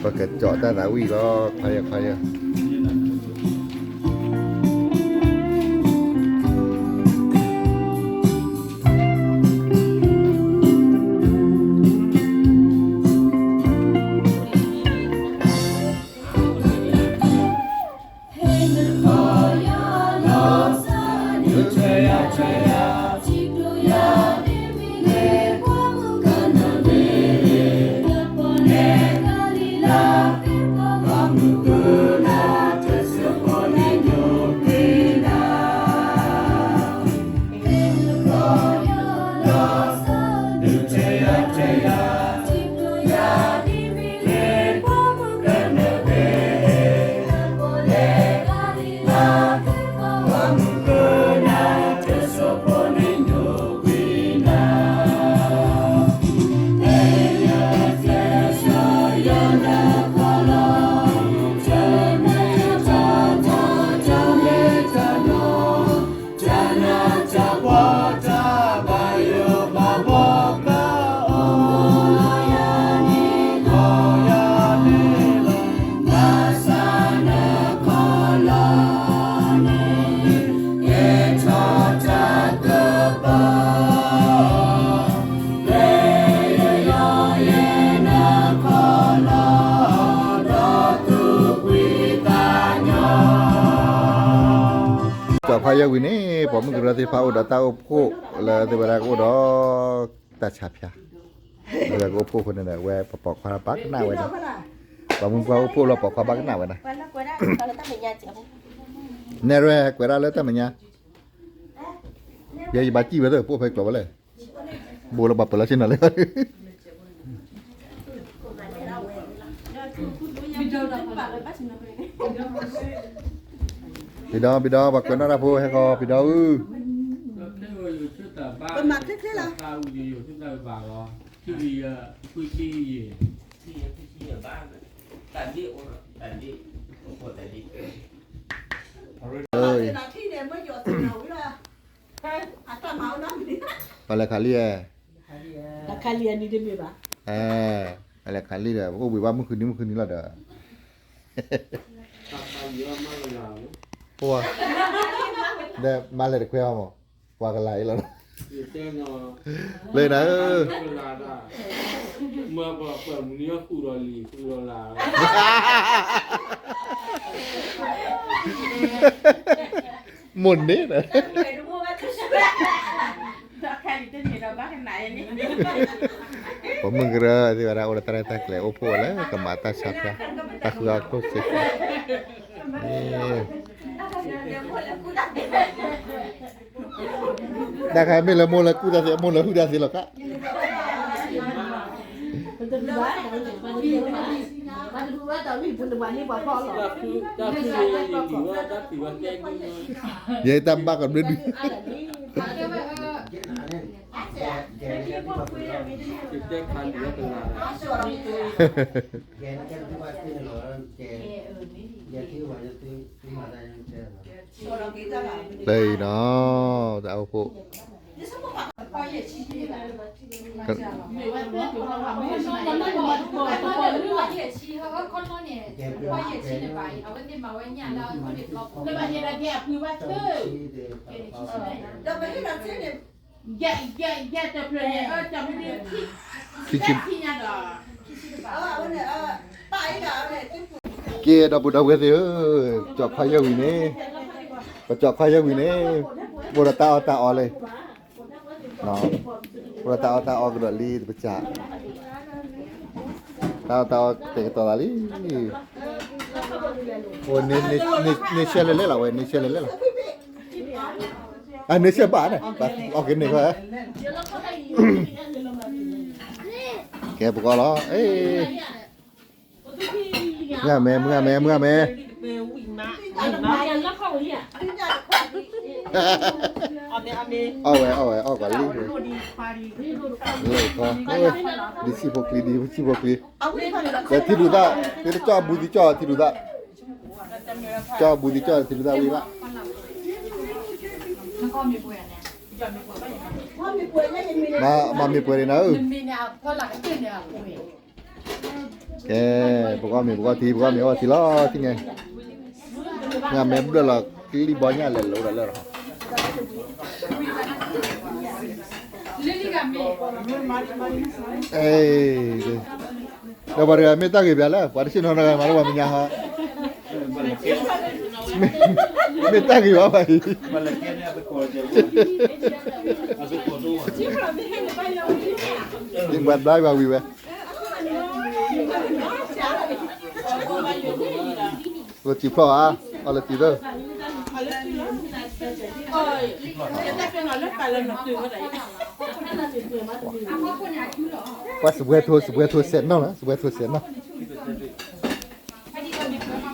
ပကကၠီၣ်တၢ်သးဝံၣ်လီၤ ခွါယဲၢ်ခွါယဲၢ်. ကၠီၣ်ခွါယဲၢ်ဝံၤန့ၣ် ပိာ်မုၣ်ကရၢသ့ၣ်တဖၣ်အိၣ်ဒီးတၢ်အိၣ်ဖှိၣ်လၢသ့ၣ်ဝဲဒၣ်ကအိၣ်ဒီးတၢ်ဆါဖၠါ, လၢကအိၣ်ဖှိၣ်အဃိန့ၣ်ဒီး အဝဲပပိာ်ခွါဘၣ်ကနၣ်ဝဲန့ၣ်, ပှၤမုၣ်ပှၢ်အိၣ်ဖှိၣ်လၢပိာ်ခွါဘၣ်ကနၣ်ဝဲန့ၣ်, နဲရဲကွဲးဒၣ်လၢတၢ်မဲာ်ညါ, ယဲယဘၣ်စံၣ်ဝဲသ့ၣ် ပိာ်ဖဲကျိာ်ဝဲလဲၣ်, ဘိလၢပှၤပၢၤလၢဆ့ၣ်နီၤလၢ ပဒီ ပဒီ ပှၤကွဲးနီၣ်တၢ်ဖိဟဲဃီ ပဒီဧၢ, ပှၤလဲၤခးလံဧါ, ပှၤလဲၤခးလံဒီး ပအိၣ်ဘှံးဘၣ်မုၢ်ဃုနံၤမုၢ်ဃုနံၤလီၤဒီး ပှၤ ဒီးမၤလဲၤတခွဲဟီမး, ပှၤကလၤအံၤလီၤ, လၢနၤဧၢ, မိၢ်န့ၣ်ဒီး ပှၤမုၣ်ကရၢသ့ၣ်ဝဲဒၣ် အိၣ်ဒီးတၢ်ရဲၣ်တၢ်ကျဲၤအိၣ်ဖှိၣ်လၢကမၤတၢ်ဆါဖၠါ, တၢ်ဃုအီၣ်ခိၣ်စ့ၢ်ကီး, တၢ်ခါမ့ၢ်လၢမိၢ်လၢကူၣ်တၢ်သ့ မိၢ်လၢဟုၣ်တၢ်သ့လီၤကါ ယဲတၢ်ဘၣ်ကဘျုးဒုး လၢအံၤနီၤ တၢ်အိၣ်ဖှိၣ် က့ၤဒီပုၢ်ဒီဝဲၢ်သ့ၣ်ဧၢ, ကၠီၣ်ခွါယဲၢ်ဝံၤန့ၣ်, ပကၠီၣ်ခွါယဲၢ်ဝံၤန့ၣ်, အိၣ်ဒီးတၢ်အီၣ်တၢ်အီလံ, အိၣ်ဒီးတၢ်အီၣ်တၢ်အီကဒီးလံတပစၢ်, တၢ်အီၣ်တၢ်အီတဲာ်ကတီၤသးလံ, အိၣ်န့ဆၢလဲၤလဲၣ်လီၤဝဲ, န့ဆၢလဲၤလဲၣ်လီၤ, အန့ဆၢဘၣ်န့ၣ်, အီၣ်က့ၤန့ၣ်ခွါ ကဲပကအီၣ်လီၤ, မုၢ်ဂၤမဲ, မုၢ်ဂၤမဲ, မုၢ်ဂၤမဲ, အီၣ်ဝဲ အီၣ်ဝဲ အီၣ်ကွၢ်လံ, လံဆံဖိကျံ, ဒ်ဆံဖိကျံ, ဒီးထံဒူၣ်သၣ်, ဒ်တကၠီၣ်အဘူးသံကၠီၣ်ထံဒူၣ်သၣ်, ကၠီၣ်အဘူးသံကၠီၣ်ထံဒူၣ်သၣ်ဝံၤဘၣ်. မၤမ့ၢ်ပှဲၤန့ၣ်နၤဧၢ, ကဲ, ပကအီၣ်မ့ၤ ပကအီၣ်ထံ ပကအီၣ်မ့ၤအီထံလီၤ ထံၣ်ညါ, မ့ၢ်ဘျၢၣ်လီၤ ကလံၢ်ဘီညၣ်လဲၤလိၤဒီးလၢာ်, ဒီးပှၤတဂၤမ့ၢ်တၢ်ဂ့ၤဘၣ်လၢ ပှၤတဆ့ၣ်နီၤတဂၤမၤလၢပှၤမဲာ်ညါဟီ, မ့ၢ်တၢ်ဂ့ၤဘၣ်ဘၣ်အံၤ, ဘၣ်ဘျါဘၣ်ဝံၤဝဲ, လၢတံၤဖျီၣ်ဧါ, အီလၢတံၤသၢ ပှၤစပွဲထိ စပွဲထိစဲးနီၢ်လီၤ စပွဲထိစဲးနီၢ်,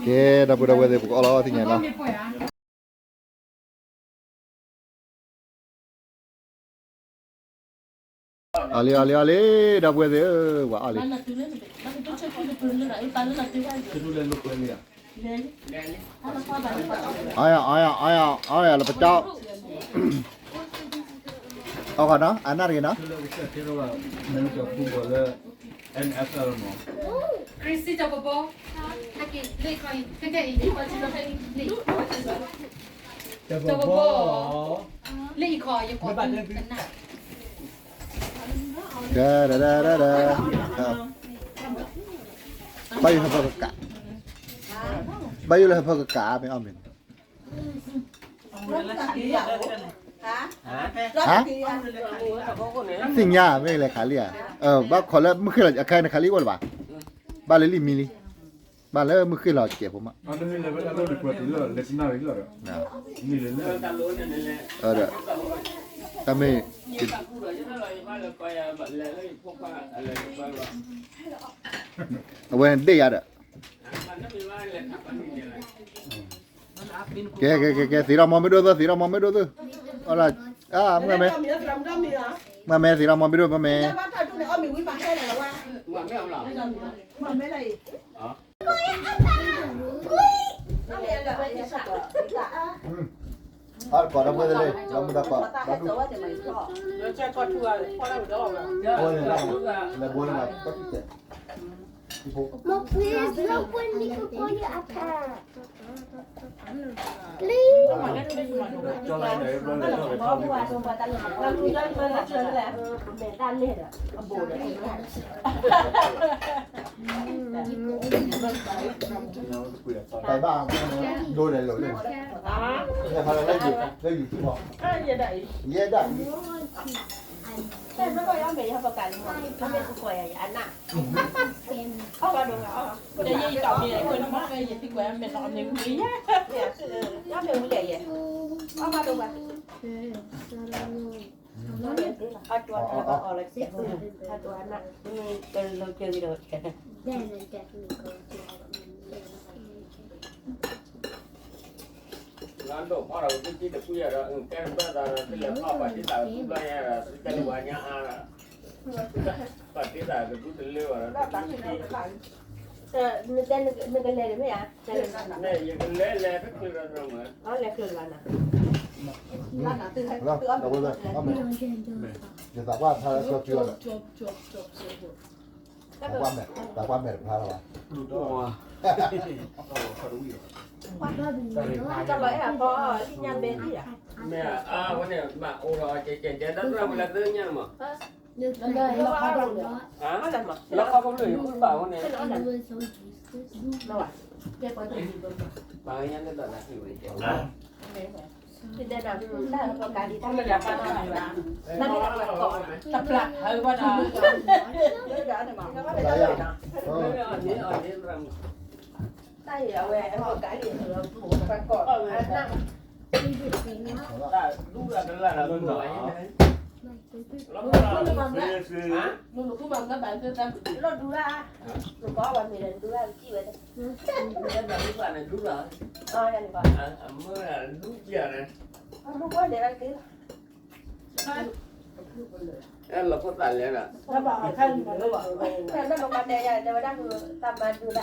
ကဲ, ဒီပုၢ်ဒီဝဲၢ်သ့ၣ် ပကအီၣ်လီၤအီထံညါနီၤ. အီၣ်လံ အီၣ်လံ အီၣ်လံ, ဒီပုၢ်ဝဲၢ်သ့ၣ်ဧၢ, ဝဲအီၣ်လံ, အီၣ်ယၤ အီၣ်ယၤ အီၣ်ယၤ အီၣ်ယၤလၢပကၠီ, အီၣ်ဃီနီၤ အနၢ်တဂ့ၤနီၤ. N F L မး, Chrissy တဘဘီ, တဘဘီ, လၢအံၤခီယကီး, ဘၣ်ယိၣ်လၢဟၢဖၢကကး, ဘၣ်ယိၣ်လၢဟၢဖၢကကး မ့ၢ်အီၣ်မ့ၢ် ဟါ, သ့ၣ်ညါ မ့ၢ်လဲၤခးလံဧါ, ဘၣ်ခိးလၢမုၢ်ဃ့ၢ်လီၤ အခါန့ၣ်ခးလံအိၣ်လၢၤဘၣ်, ဘၣ်လၢလံၣ်မံလံ, ဘၣ်လၢမုၢ်ဃ့ၢ်လီၤစဲးဖိမး, ဒီး တၢ်မ့ၢ် အဝဲန့ၣ်ဒ့ၣ်ယၤဒီး ကဲ ကဲ ကဲ ကဲ သ့ၣ်ထီၣ်မီၤမ့ၢ်ဒိၣ်သု သ့ၣ်ထီၣ်မီၤမ့ၢ်ဒိၣ်သု, အီၣ်လၢ မ့ၢ်မဲ မ့ၢ်မဲ သ့ၣ်ထီၣ်မီၤမ့ၢ်ဒိၣ် မ့ၢ်မဲ အီၣ်တကိးဒီပုၢ်ဝဲၢ်လၢ ဒီမုၢ်ဒီပှၢ် ဒီဒူၣ် လဲၤဘိလၢ Mom, please, look when we could call you a cat. Please. ပဘၣ်ဒိလၢလိၤလၢ လၢယူၤထံမီၤ ယဲဒၣ်အံၤ တၢ်မ့ၢ်ကီၢ်ယီၤမဲာ်ယဟၢဖၢကးလံမး အမ့ၢ်သကိးယၤယၤအနၢ် အီၣ်ဘၣ်ဒိဘၣ်အီၣ် ယဲယကီၢ်မ့ၢ်ယဲမ့ၢ်လီၤအမ့ၢ်ဝံၤယဲ ယီၤမ့ၢ်ဝံၤလဲၣ်ယဲ အီၣ်ဘၣ်ဒိဘၣ် အီၣ်ဘၣ်ဒိဘၣ် အီၣ်လီၤကဲ အီၣ်ဘၣ်ဒိဘၣ် ကလိကဲဂ့ၤဒီး လၢဒိၣ်ဖီၣ်ဒီး သုကံတပှံၢ်ဒီး ကဲတဘၣ်သးဒီး သုလဲၤဖီၣ်ပာ်တ့ၢ်သးကဒူဘျီညါဒီး သုတဲလၢပှၤညါအါဒီး ပာ်တ့ၢ်သးကဒူတလၢဘၣ်ဒီး တဘၣ်သး နကလဲၤန့ၣ်မ့ၢ်ဧါ ယကလဲၤလဲၤတချုးဒီး လဲၤချုးလီၤနၤ ယသးပှၢ်ဖးလၢကၠီကၠီဒီး တၢ်ကွၢ်မဲာ် တၢ်ကွၢ်မဲာ်တဖျါလၢၤဘၣ် တၢ်လီၤအဲၣ်အဖီ လံၣ်ညါဘဲဒံးဧါ မ့ၢ်အါ အဝဲန့ၣ် မၤအိၣ်ဒီးကဲကဲကဲ တၢ်သရၣ်မုၣ်လၢသ့ၣ်ညါမး လီၤခီဖျိယဃုဘၣ်အဃိန့ၣ် ပှၤကညီန့ၣ်ဒီးနၤဟံၣ်ဝဲ တၢ်လၢပှၤကးလံ တၢ်လၢပှၤကးလံ တၢ်လၢပှၤကးလံ တၢ်လၢပှၤကးလံ တၢ်အံၤအဝဲပှၤကးလံ ပှၤကးလံ တၢ်ဒူရၢ်တလၢ်လၢ လီၤဒူရၢ် နကီၢ်ဝဲမ့ၢ်လၢဒူရၢ်ကံၣ်ဝဲ ဒူရၢ် အမ့ၢ်ဒူကံၣ်န့ၣ် အမ့ၢ်ကီၢ်န့ၣ်က့ၤလီၤ လီၤဖိသၣ်လဲၣ်ဒီး တၢ်မၤဒူၣ်လၢအလၢ တၢ်ဝံထံဂၤန့ၣ် ဘၣ်ဆ့ၣ်နီၤ ပိာ်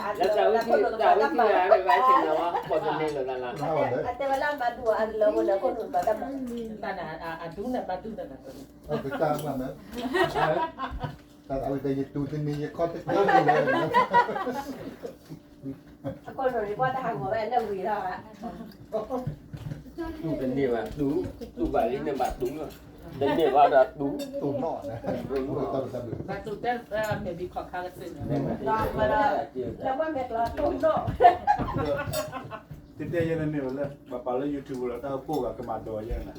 တန့ၢ်လၢၤတၢ်လၢ အတဲဝဲလၢအမၤဒူၣ်အလၢ အဃိန့ၣ် အခိၣ်နူာ်ဘၣ်တၢ်မၤ တၢ်အဒူၣ်န့ၣ်မၤဒူၣ်တၢ် တၢ်အဝဲတယတူၢ်တနံၤ ယခီတက့ၢ်လၢ အခိၣ်နူာ်န့ၣ် ပှၤတဟးဂီၤဝဲလၢဝံၤလီၤ တူၢ်တန့ၢ်ဘၣ်တူၢ်, တူၢ်ဘၣ်လံန့ၣ်ဘၣ်တူၢ်လီၤ, တန့ၢ်ဘၣ်ဒီးတူၢ်, တူၢ်နီၣ်, ဘၣ်တူၢ်တဲ မဲာ်ဘံခီၣ်ခါကစၢၢ်န့ၣ် လၢပှၤမဲာ်ကျီတူၢ်နီၣ် တဲတဲယဲန့ၣ်မ့ၢ်ဝဲလၢ ပှၤပာ်လၢ YouTube လီၤ တၢ်အိၣ်ဖှိၣ်ဂၤကမၤဒိးယဲန့ၣ်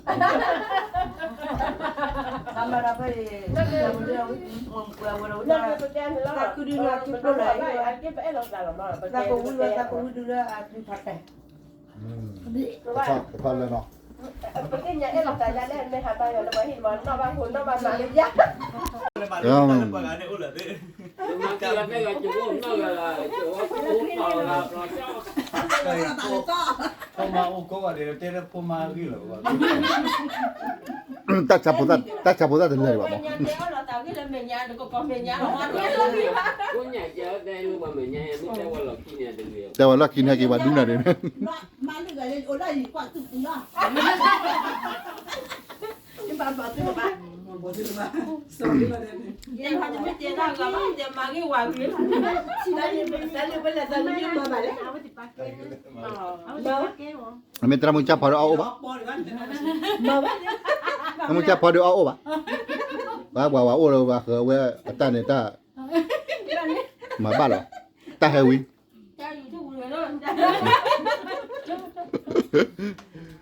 အမၤဒၣ်ဖဲအံၤ တၢ်မၤဒၣ်ဖဲအံၤ တၢ်မၤဒၣ်ဖဲအံၤ တၢ်ကဝံဒုလၢအကုဖးပဲာ် တၢ်ကဝံဒုလၢအကုဖးပဲာ် ပသ့ၣ်ညါအဲၣ်လိာ်သးဒ်လဲၣ် မ့ၢ်ဟးဘါယွၤလၢပှၤဟံၣ်မး နီၣ်ဘၣ်ဟူး နီၣ်ဘၣ်မၤလၢယါ ဖိမါအိၣ်ကိးဂၤဒဲး တဲလၢဖိမါဂ့ၢ်လီၤ တၢ်ဆါဖိသၣ်တလဲၤဘၣ်မး တဲဝဲလီၢ်ခံန့ၣ်က့ၤပှၤဒူနၤဒဲးန့ၣ် မ့ၢ်တၢ်မုၢ်ကၢ်ဖီဒီးအီၣ်အိၣ်ဘၣ်, တၢ်မုၢ်ကၢ်ဖီဒီးအီၣ်အိၣ်ဘၣ်, ပှၤပှၤဝဲအိၣ်လၢပှၤဃၢၤဝဲအတၢ်န့ၣ်တၢ်, မၤဘၣ်လီၤ, တၢ်ဟဲဝံၤ တၢ်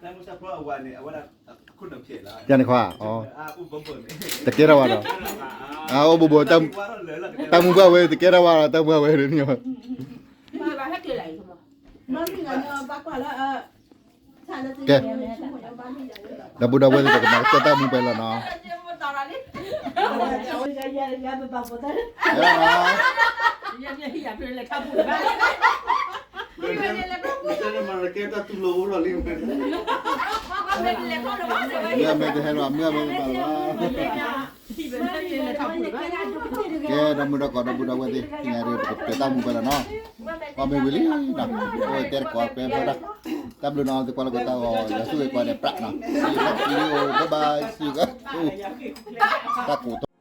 မုၢ်ကၢ်ဖီအဝဲန့ၣ် အဝဲဒၣ် ယၤန့ၣ်ခွါ, တကဲထီၣ်ဝဲဒီး, အအိၣ်ဘိဘိ, တၢ်မုၢ်ဘၣ်ဝဲ တကဲထီၣ်ဝဲဒီး တၢ်မုၢ်ဘၣ်ဝဲန့ၣ်, ကဲ, ဒီပုၢ်ဒီဝဲၢ်သ့ၣ် ပကမၤကတၢၢ်တၢ်မူပှဲၤလီၤနီၤ. မ့ၢ်မ့ၢ်တဟဲလီၤ မ့ၢ်မ့ၢ်တဘၣ်လီၤ. ကဲ ဒီပုၢ်ဒီဝဲၢ်သ့ၣ် သ့ၣ်ညါဒီး ပကတၢၢ်တၢ်မူပှဲၤလီၤနီၤ. ပှၤမ့ၢ်ဝံၤလံနီၤ, အဝဲတဲတကိးပဲဖျါတၢ်, တၢ်ဘျုးနီၤ သုကွၢ်လၢကတၢၢ်အီၤ ယွၤဆိၣ်ဂ့ၤကိးဂၤဒဲးပြးနီၤ, လၢခံလံအိၣ် bye bye, see you guys, တၢ်ကိးတီ